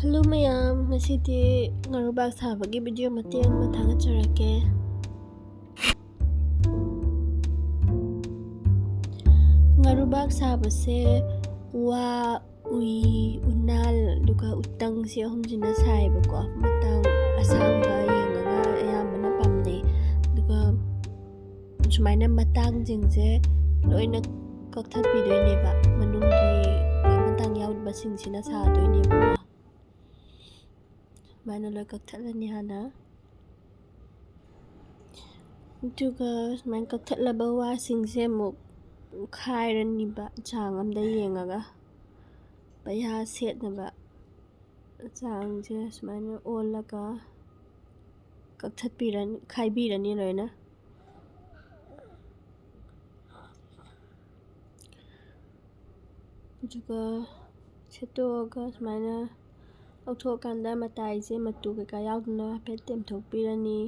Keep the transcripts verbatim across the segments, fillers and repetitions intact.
Hello ꯃꯌꯥꯝ, ꯉꯁꯤꯗꯤ ꯉꯥꯔꯨꯕꯥꯛ ꯁꯥꯕꯒꯤ video ꯃꯇꯦꯛ ꯑꯃ ꯊꯥꯒꯠꯆꯔꯛꯀꯦ꯫ ꯉꯥꯔꯨꯕꯥꯛ ꯁꯥꯕꯁꯦ ꯋꯥ, ꯎꯏ, ꯎꯅꯥꯜ, ꯑꯗꯨꯒ ꯎꯇꯪ, ꯁꯤ ꯑꯍꯨꯝꯁꯤꯅ ꯁꯥꯏꯌꯦꯕꯀꯣ꯫ ꯃꯇꯥꯡ ꯑꯁꯥꯡꯕ ꯌꯦꯡꯉꯒ ꯑꯌꯥꯝꯕꯅ ꯄꯥꯝꯅꯩ꯫ ꯑꯗꯨꯒ ꯁꯨꯃꯥꯏꯅ ꯃꯇꯥꯡꯁꯤꯡꯁꯦ ꯂꯣꯏꯅ ꯀꯛꯊꯠꯄꯤꯗꯣꯏꯅꯦꯕ, ꯃꯅꯨꯡꯒꯤ ꯃꯇꯥꯡ ꯌꯥꯎꯗꯕꯁꯤꯡꯁꯤꯅ ꯁꯥꯗꯣꯏꯅꯦꯕꯀꯣ꯫ ꯁꯨꯃꯥꯏꯅ ꯂꯣꯏ ꯀꯛꯊꯠꯂꯅꯤ ꯍꯥꯟꯅ꯫ ꯑꯗꯨꯒ ꯁꯨꯃꯥꯏꯅ ꯀꯛꯊꯠꯂꯕ ꯋꯥꯁꯤꯡꯁꯦ ꯑꯃꯨꯛ ꯈꯥꯏꯔꯅꯤꯕ, ꯆꯥꯡ ꯑꯝꯗ ꯌꯦꯡꯉꯒ꯫ ꯄꯩꯌꯥ ꯁꯦꯠꯅꯕ ꯆꯥꯡꯁꯦ ꯁꯨꯃꯥꯏꯅ ꯑꯣꯜꯂꯒ ꯀꯛꯊꯠꯄꯤꯔꯅꯤ, ꯈꯥꯏꯕꯤꯔꯅꯤ ꯂꯣꯏꯅ꯫ ꯑꯗꯨꯒ ꯁꯦꯠꯇꯣꯛꯑꯒ ꯁꯨꯃꯥꯏꯅ ꯂꯧꯊꯣꯛꯑꯀꯥꯟꯗ ꯃꯇꯥꯏꯁꯦ ꯃꯇꯨ ꯀꯩꯀꯥ ꯌꯥꯎꯗꯅ ꯍꯥꯏꯐꯦꯠ ꯇꯦꯝꯊꯣꯛꯄꯤꯔꯅꯤ꯫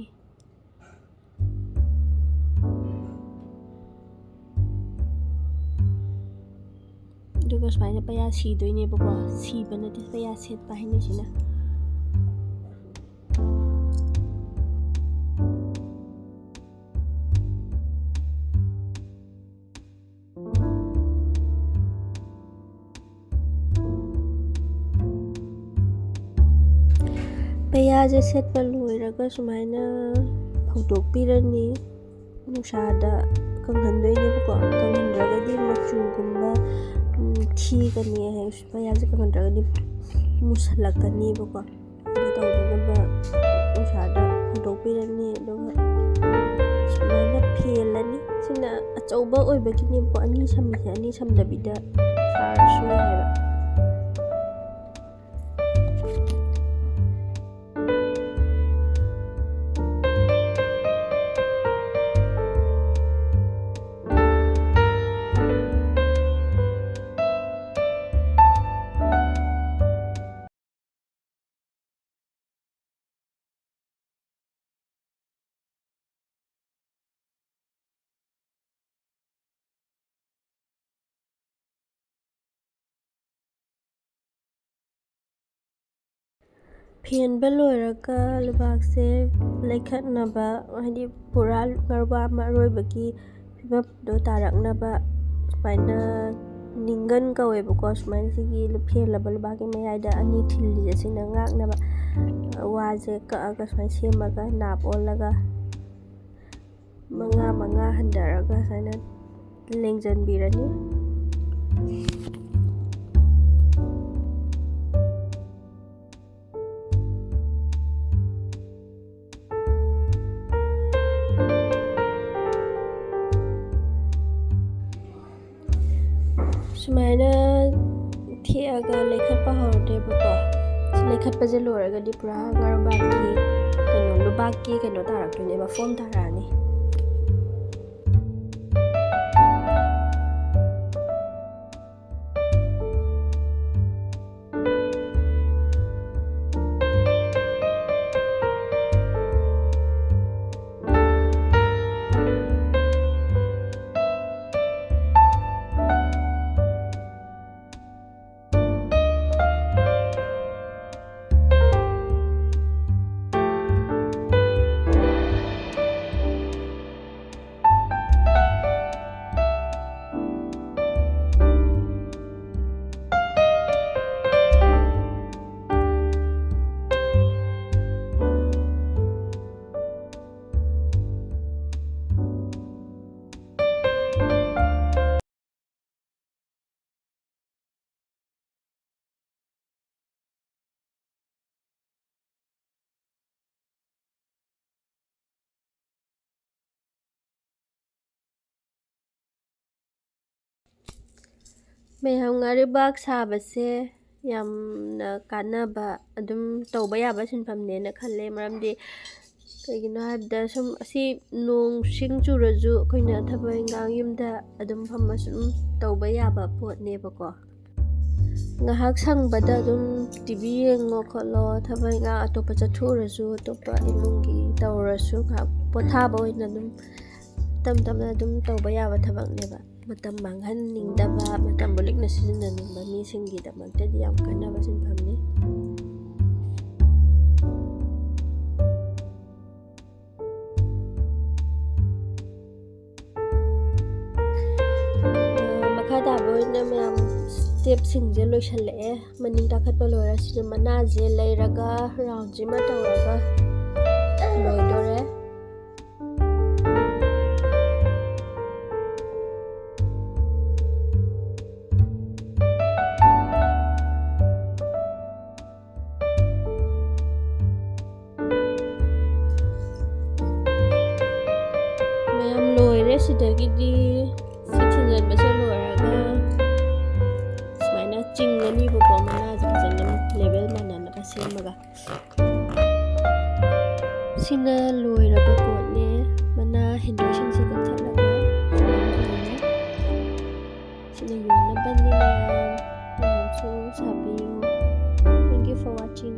ꯑꯗꯨꯒ ꯁꯨꯃꯥꯏꯅ ꯄꯩꯌꯥ ꯁꯤꯗꯣꯏꯅꯦꯕꯀꯣ꯫ ꯁꯤꯕ ꯅꯠꯇꯦ, ꯄꯩꯌꯥ ꯁꯦꯠꯄ ꯍꯥꯏꯅꯩꯁꯤꯅ꯫ ꯄꯩꯌꯥꯁꯦ ꯁꯦꯠꯄ ꯂꯣꯏꯔꯒ ꯁꯨꯃꯥꯏꯅ ꯐꯧꯗꯣꯛꯄꯤꯔꯅꯤ꯫ ꯅꯨꯡꯁꯥꯗ ꯀꯪꯍꯟꯗꯣꯏꯅꯦꯕꯀꯣ꯫ ꯀꯪꯍꯟꯗ꯭ꯔꯒꯗꯤ ꯃꯆꯨꯒꯨꯝꯕ, ꯎꯝ, ꯊꯤꯒꯅꯤ꯫ ꯄꯩꯌꯥꯁꯦ ꯀꯪꯍꯟꯗ꯭ꯔꯒꯗꯤ ꯃꯨꯁꯜꯂꯛꯀꯅꯦꯕꯀꯣ꯫ ꯑꯗꯨ ꯇꯧꯗꯅꯕ ꯅꯨꯡꯁꯥꯗ ꯐꯧꯗꯣꯛꯄꯤꯔꯅꯤ꯫ ꯑꯗꯨꯒ ꯁꯨꯃꯥꯏꯅ ꯐꯦꯜꯂꯅꯤ꯫ ꯁꯤꯅ ꯑꯆꯧꯕ ꯑꯣꯏꯕꯒꯤꯅꯦꯕꯀꯣ꯫ ꯑꯅꯤ ꯁꯝꯃꯤꯁꯦ ꯑꯅꯤ ꯁꯝꯗꯕꯤꯗ ꯁꯥꯔꯁꯨ ꯌꯥꯏꯑꯕ꯫ ꯐꯦꯟꯕ ꯂꯣꯏꯔꯒ ꯂꯩꯕꯥꯛꯁꯦ ꯂꯩꯈꯠꯅꯕ, ꯍꯥꯏꯗꯤ ꯄꯨꯔꯥ ꯉꯥꯔꯨꯕꯥꯛ ꯑꯃ ꯑꯔꯣꯏꯕꯒꯤ ꯐꯤꯕꯝꯗꯣ ꯇꯥꯔꯛꯅꯕ ꯁꯨꯃꯥꯏꯅ ꯅꯤꯡꯒꯟ ꯀꯧꯋꯦꯕꯀꯣ꯫ ꯁꯨꯃꯥꯏꯅ ꯁꯤꯒꯤ ꯐꯦꯜꯂꯕ ꯂꯩꯕꯥꯛꯀꯤ ꯃꯌꯥꯏꯗ ꯑꯅꯤ ꯊꯤꯜꯂꯤꯁꯦ, ꯁꯤꯅ ꯉꯥꯛꯅꯕ꯫ ꯋꯥꯁꯦ ꯀꯛꯑꯒ ꯁꯨꯃꯥꯏꯅ ꯁꯦꯝꯃꯒ ꯅꯥꯞ ꯑꯣꯜꯂꯒ ꯃꯉꯥ ꯃꯉꯥ ꯍꯟꯊꯔꯒ ꯁꯨꯃꯥꯏꯅ ꯂꯦꯡꯁꯤꯟꯕꯤꯔꯅꯤ꯫ ꯁꯨꯃꯥꯏꯅ ꯊꯦꯛꯑꯒ ꯂꯩꯈꯠꯄ ꯍꯧꯔꯗꯣꯏꯕꯀꯣ꯫ ꯁꯤ ꯂꯩꯈꯠꯄꯁꯦ ꯂꯣꯏꯔꯒꯗꯤ ꯄꯨꯔꯥ ꯉꯥꯔꯨꯕꯥꯛꯀꯤ ꯀꯩꯅꯣ, ꯂꯨꯕꯥꯛꯀꯤ ꯀꯩꯅꯣ ꯇꯥꯔꯛꯇꯣꯏꯅꯦꯕ, ꯐꯣꯝ ꯇꯥꯔꯛꯑꯅꯤ꯫ ꯃꯌꯥꯝ, ꯉꯥꯔꯤꯕꯥꯛ ꯁꯥꯕꯁꯦ ꯌꯥꯝꯅ ꯀꯥꯟꯅꯕ, ꯑꯗꯨꯝ ꯇꯧꯕ ꯌꯥꯕ ꯁꯤꯟꯐꯝꯅꯦꯅ ꯈꯜꯂꯦ꯫ ꯃꯔꯝꯗꯤ ꯀꯩꯒꯤꯅꯣ ꯍꯥꯏꯕꯗ, ꯁꯨꯝ ꯑꯁꯤ ꯅꯣꯡ ꯁꯤꯡ ꯆꯨꯔꯁꯨ ꯑꯩꯈꯣꯏꯅ ꯊꯕꯛ ꯏꯟꯈꯥꯡ ꯌꯨꯝꯗ ꯑꯗꯨꯝ ꯐꯝꯃꯁꯨ ꯑꯗꯨꯝ ꯇꯧꯕ ꯌꯥꯕ ꯄꯣꯠꯅꯦꯕꯀꯣ꯫ ꯉꯥꯏꯍꯥꯛ ꯁꯪꯕꯗ ꯑꯗꯨꯝ ꯇꯤ ꯚꯤ ꯌꯦꯡꯉꯣ ꯈꯣꯠꯂꯣ, ꯊꯕꯛ ꯏꯟꯈꯥꯡ ꯑꯇꯣꯞꯄ ꯆꯠꯊꯣꯛꯎꯔꯁꯨ, ꯑꯇꯣꯞꯄ ꯏꯃꯨꯡꯒꯤ ꯇꯧꯔꯁꯨ, ꯉꯥꯏꯍꯥꯛ ꯄꯣꯊꯥꯕ ꯑꯣꯏꯅ ꯑꯗꯨꯝ ꯇꯞ ꯇꯞꯅ ꯑꯗꯨꯝ ꯇꯧꯕ ꯌꯥꯕ ꯊꯕꯛꯅꯦꯕ꯫ ꯃꯇꯝ ꯃꯥꯡꯍꯟꯅꯤꯡꯗꯕ, ꯃꯇꯝꯕꯨ ꯂꯤꯛꯅ ꯁꯤꯖꯤꯟꯅꯅꯤꯡꯕ ꯃꯤꯁꯤꯡꯒꯤꯗꯃꯛꯇꯗꯤ ꯌꯥꯝ ꯀꯥꯟꯅꯕ ꯁꯤꯟꯐꯝꯅꯤ꯫ ꯃꯌꯥꯝ, ꯁ꯭ꯇꯦꯞꯁꯤꯡꯁꯦ ꯂꯣꯏꯁꯜꯂꯛꯑꯦ꯫ ꯃꯅꯤꯡ ꯇꯥꯈꯠꯄ ꯂꯣꯏꯔ ꯁꯤꯗ ꯃꯅꯥꯁꯦ ꯂꯩꯔꯒ ꯔꯥꯎꯟꯁꯤꯃ ꯇꯧꯔꯒ ꯂꯣꯏꯗꯣꯔꯦ꯫ ꯃꯌꯥꯝ ꯂꯣꯏꯔꯦ꯫ ꯁꯤꯗꯒꯤꯗꯤ ꯁꯤ ꯊꯤꯟꯖꯟꯕꯁꯦ ꯂꯣꯏꯔꯒ ꯁꯨꯃꯥꯏꯅ ꯆꯤꯡꯉꯅꯤꯕꯀꯣ, ꯃꯅꯥꯁꯦ ꯐꯖꯅ ꯂꯦꯕꯦꯜ ꯃꯥꯟꯅꯅꯕ ꯁꯦꯝꯃꯒ꯫ ꯁꯤꯅ ꯂꯣꯏꯔꯕ ꯄꯣꯠꯅꯦ꯫ ꯃꯅꯥ ꯍꯦꯟꯗꯣꯛꯁꯤꯡꯁꯦ ꯀꯛꯊꯠꯂꯒ ꯁꯨꯃꯥꯏꯅ ꯂꯣꯏꯔꯦ꯫ ꯁꯤꯅ ꯌꯣꯟꯅꯕꯅꯤ꯫ ꯃꯌꯥꯝ, ꯃꯌꯥꯝꯁꯨ ꯁꯥꯕꯤꯌꯨ꯫ Thank you for watching.